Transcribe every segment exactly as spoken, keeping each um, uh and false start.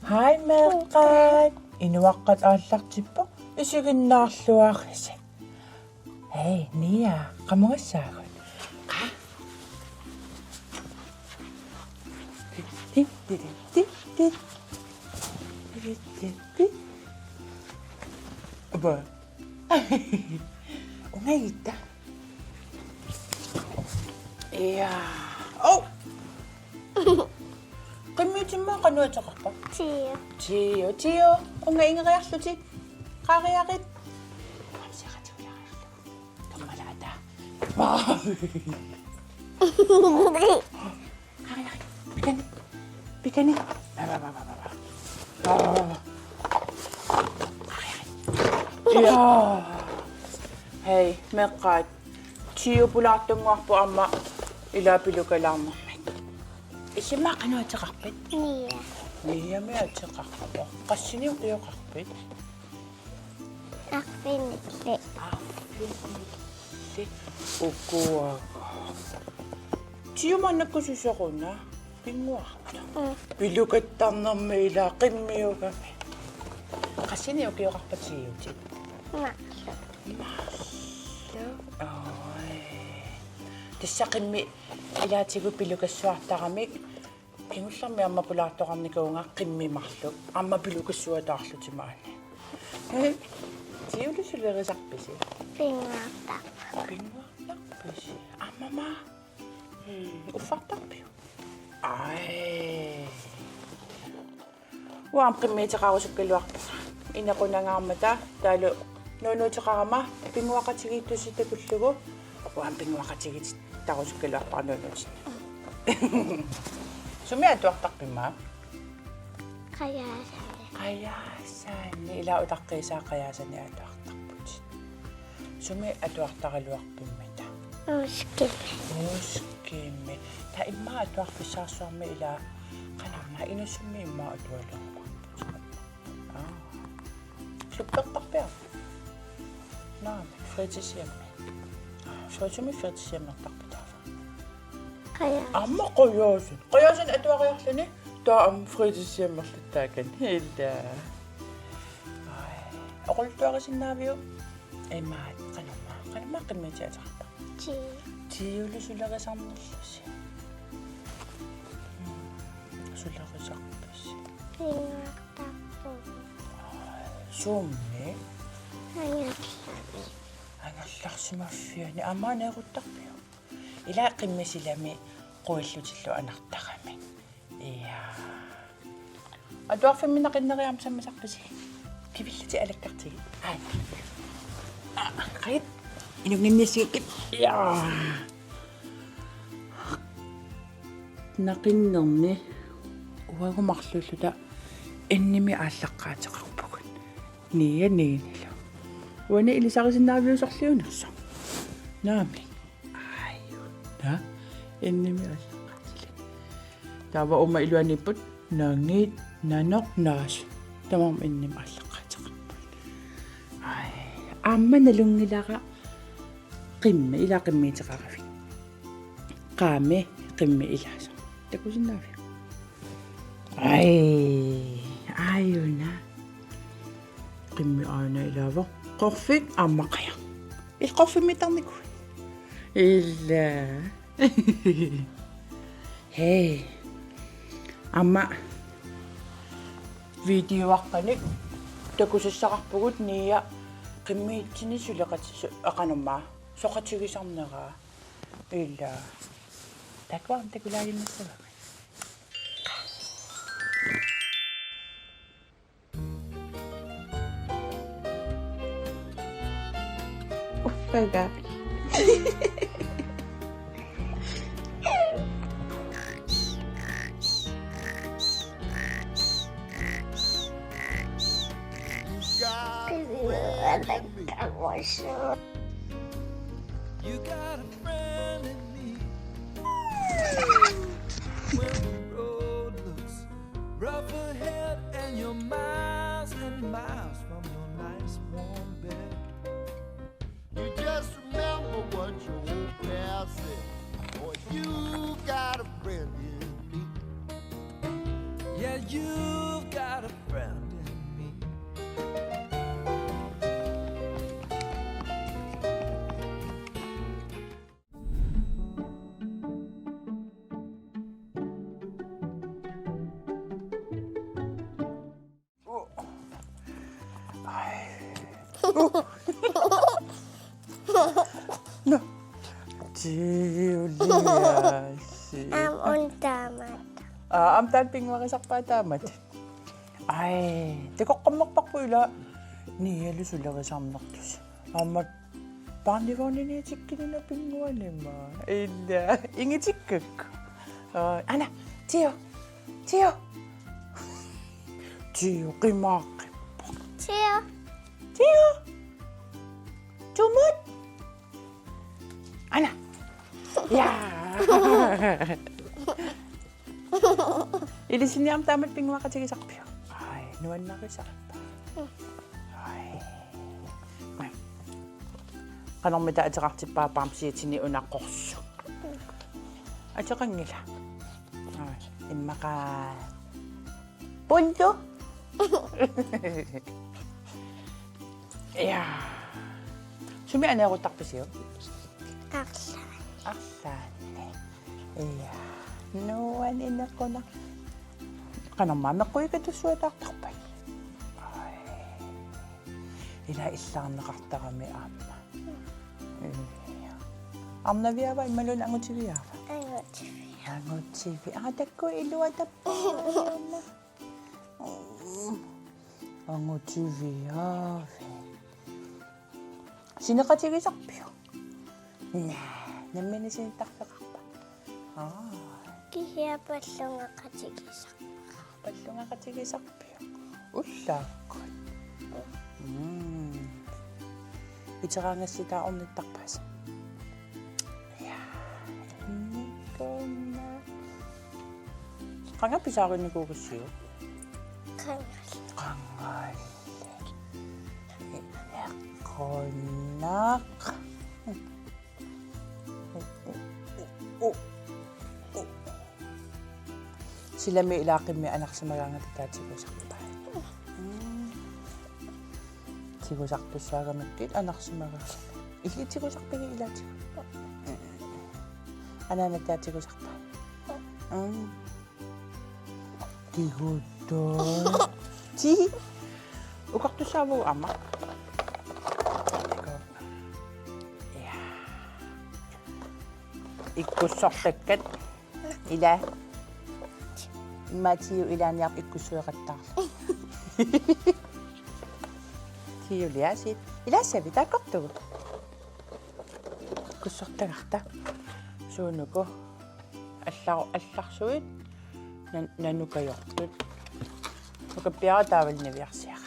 Hej meeqqat. Inuaqqat aallartippoq, isiginnaarluarisi. Hej, Nia, qamugassaagut? Qa? Tin, tin, tin, tin. Tin, tin, tin. Apa? Ungagitta. Ja. Oh! Qimmiup timmaa qanoq ateqarpa? Tio. Tio, Tio. Uunga ingeriarlutit. Qaariarit. Qamsiaqatigilaariarlugu. Tommalaata. Qaariarit. Pikani. Pikani. Va, va, va, va, va, va. Va, va, va, va. Qaariarit. Ja. Hej, meeqqat. Tio pulaartunnguarpoq aamma ilaa pilukalaarnermik. Illimmi qanoq ateqarpit? Nia. Niamik ateqarpoq. Qassinik ukioqarpit? Arfinilli. Arfinilli. Ukua. Tio maannakkut susoq una. Pinnguartoq. Mm. Pilukattarnermi ilaa qimmiugami. Qassinik ukioqarpa Tiotit? Marluk. Marluk. Oj. Tassa qimmit ilaatigut pilukassuartaramik. Kingullermik aamma pulaartoqarnikuuvunga qimmit marluk. Aamma pilukassuataarlutik maani. Tiolu sulerisarpisi? Pinnguartarpunga. Pinnguartarpisi? Aamma maa? Hmm, uffartarpiuk? Aj. Uanga qimmiuteqarusukkaluarpunga. Inequnangaarmata taavalu nuunuuteqarama pinnguaqatigiittusi takullugu. Uanga pinnguaqatigiittarusukkaluarpara nuunuutinni. Sumi atuartarpit aamma? Qajaasanni. Qajaasanni. Ilaa utaqqiisaa qajaasanni atuartarputit. Sumi atuartaraluarpimmita? Uuskimi. Uuskimi. Taava immaqa atuarfissarsuarmi ilaa qanarna inusummi immaqa atualerparput. Aa. Suppertarpia? Naamik, fritidshjemmi. Aa, fritidshjemmi fritidshjemmertarpit taava? Qajaa. Aamma qajaasan. Qajaasan atuariarluni taava aamma fritidshjemmerluttaakkan. Ilaa. Aj. Oqaluttuarisinnaaviuk? Imaat, qanormaa, qanormaa qimmiutit ateqarpa? Ti. Tiolu sulerisarnerlusi. Mm. Sulerisarpisi? Pinnguartarpunga. Aj, sumi? Angerlarsimaffiani. Angerlarsimaffiani. Aamma aneeruttarpiuk? Ilaa qimmisilami quillutillu anartarami. Ja. Atuarfimmi naqinneri aamma sammisarpisi? Kivillatit alakkartigit. Aj. Aa, qajat. Inunnginniassagakkit. Ja. Naqinnerni uagut marluulluta N M-imi aallaqqaateqarpugut. Nia niinilu. Uani ilisarisinnaaviuk sorliunersoq? Naamik. Aajuna. N M-imi aallaqqaatilik. Taava uuma iluaniipput nangit, nanoq, naasut. Tamarmik N M-imi aallaqqaateqarput. Aj, aamma nalunngilara qimmit, ilaa qimmiuteqaravit. Qaami qimmit ilaasoq. Takusinnaaviuk? Aj, aajuna. Qimmit aana ilaavoq. Qorfik aamma qajaq. Ilaa qorfimmiittarnikuuit? Ilaa. Hej. Aamma videoaqqanik takusassaqarpugut Nia qimmiutsinni suleqatis-, qanormaa, soqatigisarneraa. Ilaa. Takuarmi takulaaginnassavavut. Uffaga. You got a friend in me. When the road looks rough ahead and you're miles and miles from your nice warm bed, you just remember what your old pal said. Boy, you got a friend in me. Yeah, you've got Nå. Tiuliaasi. Aamma una taamatut. Aa, aamma taanna pinnguarisarpaa taamatut. Ai, takoqqammerparput ila. Nialu sulerisarnertusi. Aamma barnevogniniitikkinnuna pinnguanima. Ila, ingitikkakku. Aa, Anna, Tiu, Tiu. Tiu, qimaaqqippara. Tiu. Tiu. Tumut. Anna. Ja. Ilisiniarmi taamatut pinnguaqatigisarpiuk? Ai, nuannarisarpa. Ai. Qanormita ateqartippaa bamsitini una qorsuk? Ateqanngila. Ai, immaqa. Puntu. Ja. Sumi aneeruttarpisiuk? Arlaanni. Arlaanni. Ja. Nuannequnaq. Qanormaa meqquikatut suataartarpat? Ai. Ila illaarneqartarami aamma. Ja. Arnaviava imaluunniit angutiviava? Angutiviava. Angutivi. Aa, takkua iluatappa. Angutiviaavit. Sineqatigisarpiuk? Naa, nammineq sinittarfeqarpa? Aa. Kisianni pallungeqatigisar-. Pallungeqatigisarpiuk? Ullaakkut. Mm. Iteraangassitaa ornittarpaasi. Ja. Nikona. Qanga pisaarinikuugussiuk? Qangalli. Qangalli. Nikona. Silami ilaaqimmi anarsimagaangata taava tigusarpai. Mm. Tigusartussaagamikkit anarsimagaangata. Illit tigusarpigit ilaatigut? Anaana taava tigusarpai. Mm. Tiguttoq. Ti. Ukartussaavugut aamma. Ja. Ikkussortakkat. Ila. Matiu ilaanniarpoq ikkussueqattaarluni. Tiuliaasit. Ilaassavit taakkortugut? Ikkussortagarta. Suunuku. Allar-, allarsuit. Nan-, nanukajortut. Nukappiaraq taavalu niviarsiaraq.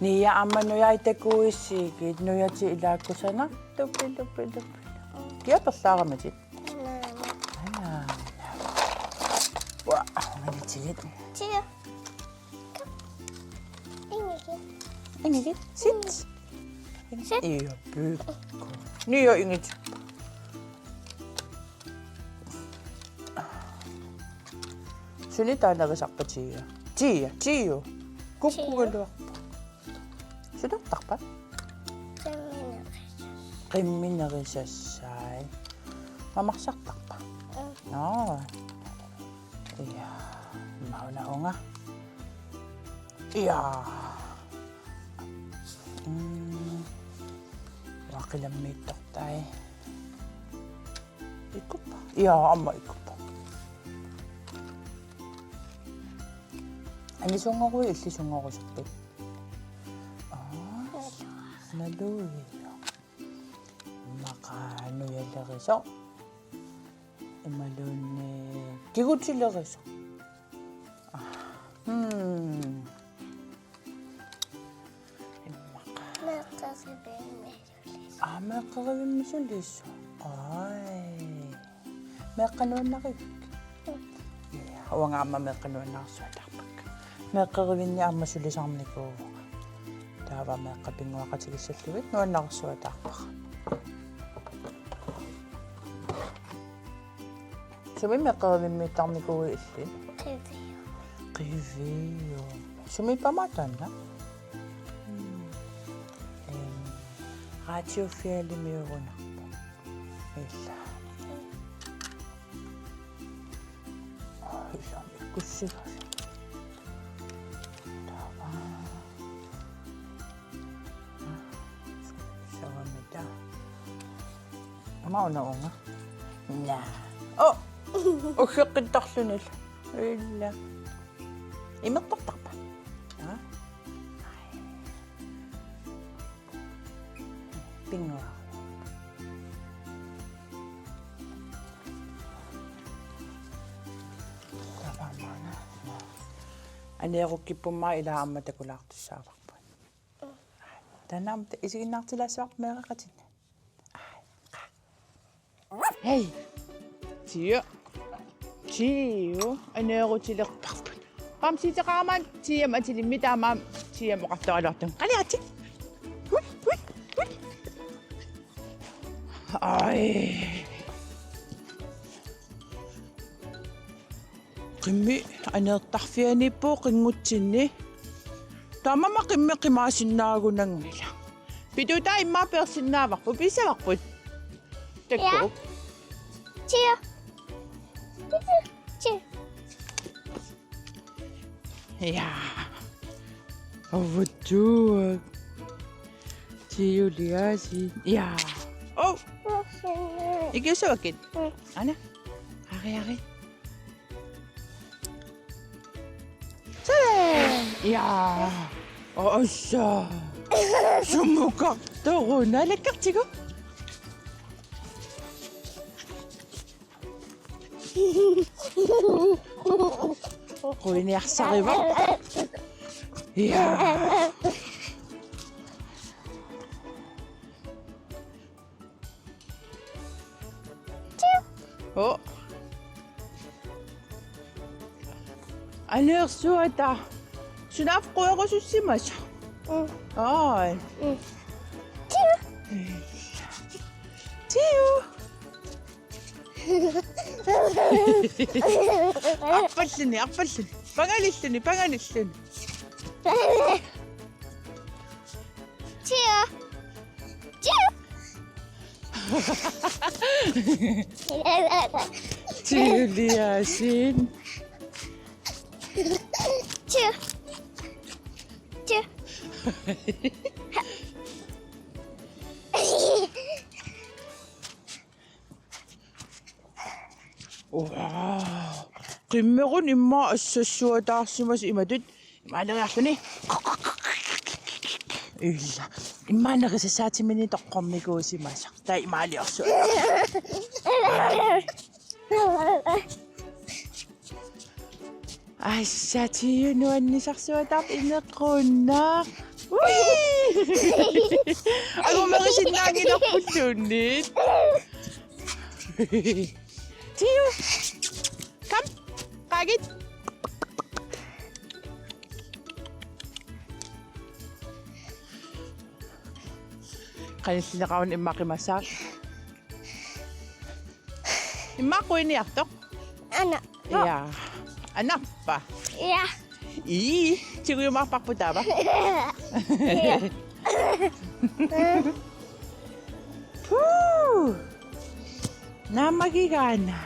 Nia aamma nujai takuisiigit, nujatit ilaa kusanartut, pilu, pilu, pilu. Kia perlaaramitit? Anaana. Anaana. Ua, angitigiit. Tia. Ingigit. Ingigit. Sit. Sit. Ia, pikku. Nia ingit. Suni taava nerisarpa Tia? Tia, Tiu. Kukkugaluarpa. Suliortarpa? Qimminerisas-. Qimminerisassai. Mamarsartarpa? Mm. Naa. Ia, mauna unga. Ia. Mm. Uaqqilammiittortai. Ikkuppa? Ia, aamma ikkuppa. Anisunngoruit illisunngorusarpit? Aa. Naluiaq. Immaqa nujalerisoq. Imaluunniit kigutilerisoq. Aa. Hmm. Immaqa. Meeqqerivimmi sulisarpara. Aa, meeqqerivimmi sulisarpara. Ai. Meeqqat nuannariviuk? Ia, uanga aamma meeqqat nuannarsuataarpakka. Meeqqerivinni aamma sulisarnikuuvunga. Taava meeqqat pinnguaqatigissallugit nuannarsuataarpara. Sumi meeqqerivimmiittarnikuuit illit? Qiviu. Qiviu. Sumi pama taanna? Mm. Em, radiofiliugunarpoq. Ila. Ila, ikkussigalugu. Taava. Mauna unga. Naa. Oh! Uggikkiittarluni. Illa. Imertartarpa? Aa? Pinga. Tapaamana. Aneerukkippoq aamma ilaa aamma takulaartussaavarput. Taanna aamma isiginnaartilaassavarput meeraqatinni. Hej. Tia. Tiu. Aneerutilerparput. Bamsiuteqarama Tiamut atilimmik taamaammat Tiamut oqartoraluartunga. Qaliatik. Ui, ui, ui. Ai. Qimmit aneertarfianiippoq qinngutsinni. Tamanna qimmit qimaasinnaagunanngilaq. Pituutaa immaqa peersinnaavarput, pisavarput. Takkuuk. Tia. Tia. Ja. Ovuttuak. Tiuliaasiit. Ja. Oh. Ikiussavakka? Mm. Aana. Ari, ari. Sådan. Ja. Ossa. Sumukartoruna. Naalakkertigu. Quiniarsarivarput. Ja. Oh. Aneersuata. Sunaaffa querusussimasoq? Mm. Ai. Mm. Tiu. Tiu. Arpalluni, arpalluni. Pangalilluni, pangalilluni. Tiu. Tiu. Tiuliaasiit. Tiu. Tiu. Wow. Qimmeq una immaqa assassuataarsimasoq imatut. Imaaleriarluni. Illa. Immaqa nerisassaatiminnik toqqornikuusimasoq. Taava imaaliorsuaq. Assa, Tiu nuannisarsuataarpoq inequnaq. Ui! Angumerisinnaanngilarpulluunniit. Tiu. Kom. Qaagit. Qanillineqaruni immaqa qimassaaq. Immaqa quiiniartoq. Aana. Ja. Anarpa? Ja. Ii, tigujumaarparput taava. Ja. Puu! Naammagigaana.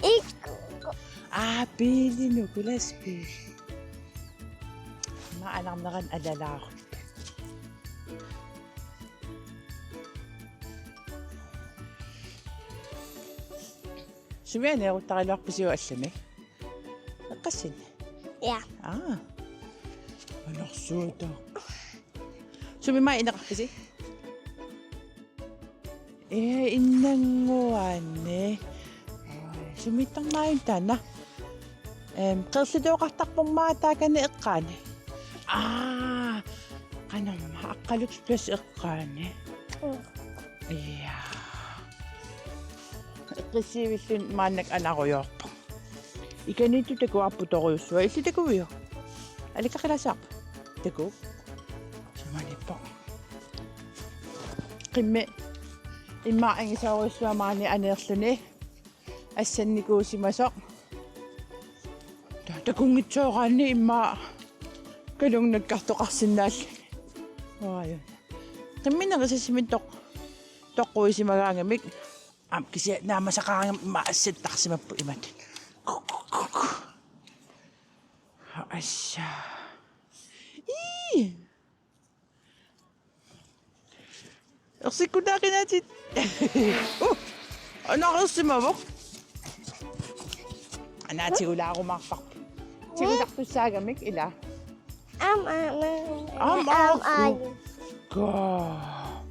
Ik. Aa, biilinuk, lastbil. Ima anarnerani alalaarut. Sumi aneeruttaraluarpisiuk allami? Eqqassini? Ja. Aa. Alarsuuta. Sumi maani ineqarpisi? Ee, innannguani. Sumiittarnaajun taanna? Em, qeerlitooqartarpoq maani taakani eqqaani. Aa, qanormaa aqqaluk plads eqqaani. Mm. Ja. Eqqissiivilluni maannakkut anarujoorpoq. Ikaniittut takuarput torujussuaq. Illit takuviuk? Alikkaqqilaassavarput. Takuuk. Sumanippoq. Qimmit. Immaqa angisoorujussuaq maani aneerluni. Assannikuusimasoq. Ta-, takunngitsooraanni immaqa kalunnakkartoqarsinnaalluni. Aaja. Qimmit nerisassaminnik toq-, toqquisimagaangamik. Aamma kisianni naamasaqaraangamik immaqa assattarsimapput imatut. Assa. Ii. Ersikkutaa qinaatit. Uh! Anaarsimavoq. Anaa tigulaarumaarparput. Tigusartussaagamik ila. Aamma, aamma, aamma, aamma, aamma, aamma. Kaa.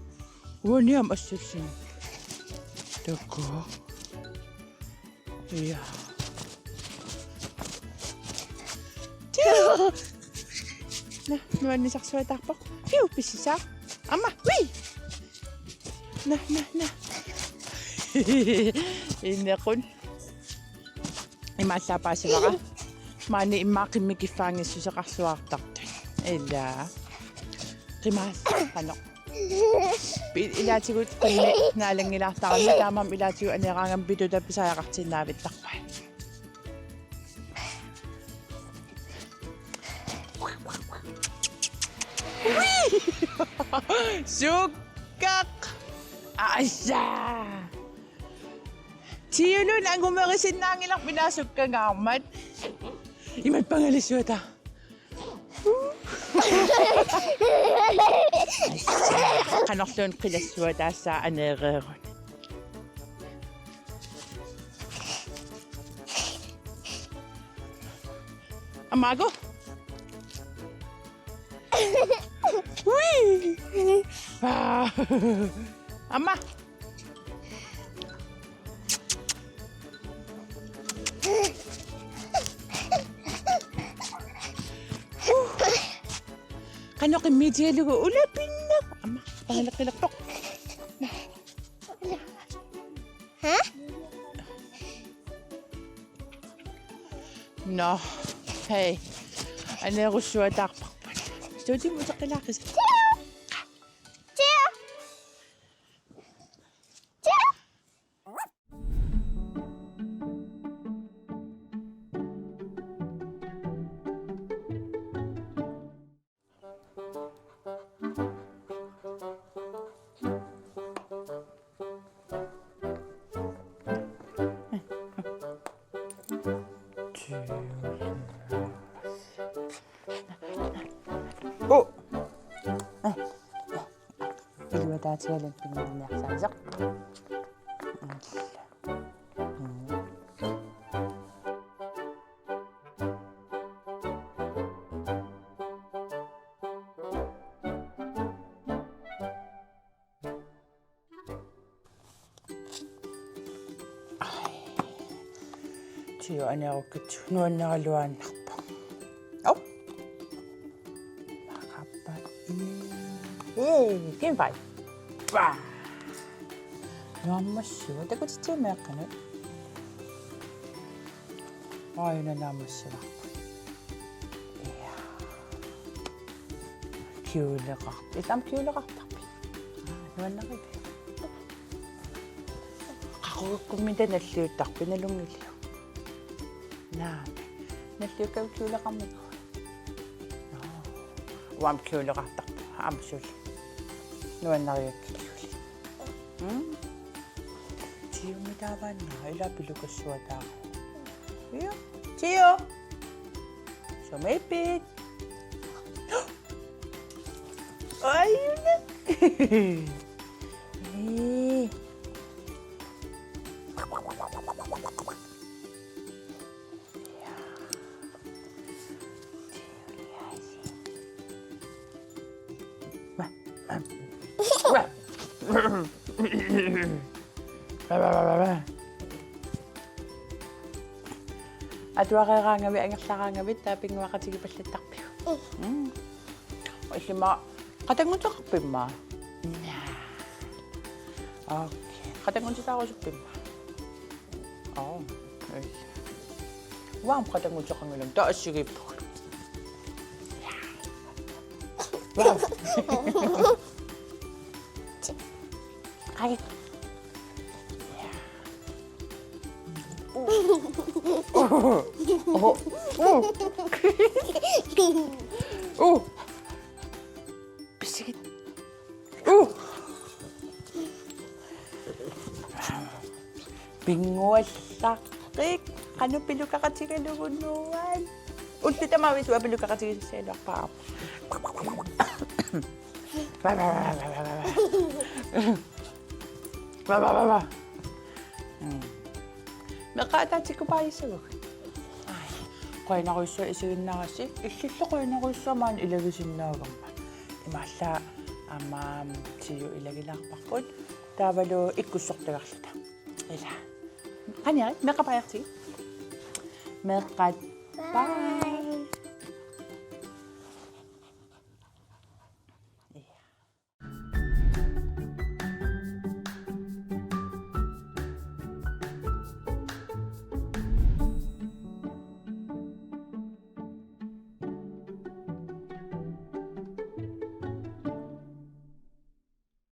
Uani aamma assallugu. Takuuk. Ja. Tiu! Naa, nuannisarsuataarpoq. Fiu, pisisaa. Aamma, ui! Naa, naa, naa. Inequn. Imaallaat paasivara. Maani immaqa qimmit kiffaanngissuseqarsuartartut. Ila. Qimaallaqanoq. Pi-, ilaatigut qimmit naalanngilaartarami, taamaammat ilaatigut aneeraangama pituuta pisariaqartinnaavittarpai. Sukkaq! Aja! Tiulun angumerisinnaanngilarput ilaa sukkangaarmat. Imatut pangalissuataa. Qanorluunniit qilassuataassaa aneereeruni. Aamma aaku. Ui! Aa. Aamma. Qanoq immiitigalugu ulapinneq. Aamma, pangaleqqilerpoq. Ha? Nå, hej. Aneerussuataarparput. Studiumut uteqqilaaqisi. Tia! Tia! Oh! Iluataatigalugu pingaarniarsaasoq. Ai. Tio aneerukkit nuanneraluaannarpoq. Au. Maqappa. Ee, fin fai. Vaa. Naammassiva takutitsiumeeqqanut. Ai, una naammassivarput. Ja. Kjoleqarp-, isam kjoleqartarpit. Aa, nuannarigit. Qaqugukkummita nalliuttarpit nalunngiliuk? Naa. Nalliukkavit kjoleqarnikuuit? Naa. Uanga kjoleqartarpunga. Aamma suli. Nuannarigakkit kjoli. Mm? Tiumi taavaannaa ila pilukassuataarpoq. Io. Tio. Sumiippit? Ajuna. Ee. Atuareeraangavit angerlaraangavit taava pinnguaqatigipallattarpiuk? Mm. Illimmi qatannguteqarpit immaqa? Naa. Okay. Qatanngutitaarusuppit immaqa? Oo. Ei. Uanga qatanngutissaqanngilanga, taava assigiippugut. Wow. Qagi. Uh. Pisigit. Uh. Pinnguallaqqik, qanoq pilukaqatigalugu nuann'. Ullut tamaasa uanga pilukaqatigisassagaluarpara. Ba, ba, ba. Mm. Meeqqat ataatsikkut paajissagukku. Ai, qujanarujussuaq isiginnaarassi, illillu qujanarujussuaq maani ilagisinnaagamma. Imaallaat aamma Siu ilagilaarparput, taavalu ikkussortagarluta. Ila. Qaniarit, meeqqat paajartigit. Meeqqat. Bye.